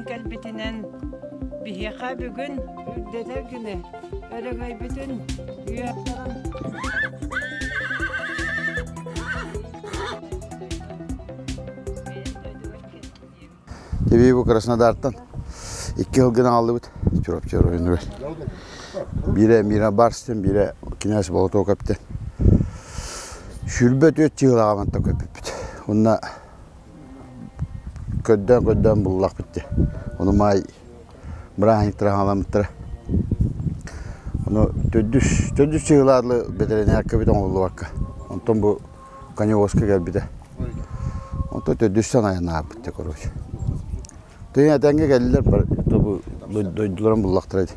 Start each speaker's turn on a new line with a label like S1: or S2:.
S1: Кэлбитинэн биһиэхэ бүгүн үрдэтэр күнү өрөгөйбүтүн
S2: Тебе бу Краснодартан икки сылгын аҕаллыбыт Чурапчы оройуонугар. Биирэ Мира Барстен, биирэ князь Болотуокаптен. Сүүрбэ түөрт чыһылаҕа мантан көппүппүт. Уонна көрдөөн-көрдөөн буллахпыт дии. Ону маай бырааһынньыктара хаҥаламмыттара. Ону төрдүс, төрдүс чыһылаалы бэтэринээркэбит оҥоһуллубакка. Онтон бу коневозка кэлбитэ. Онтон төрдүстэн айаннаабыт короче. Тыйын этэҥҥэ кэллилэр бу дойдуларын буллахтара ити.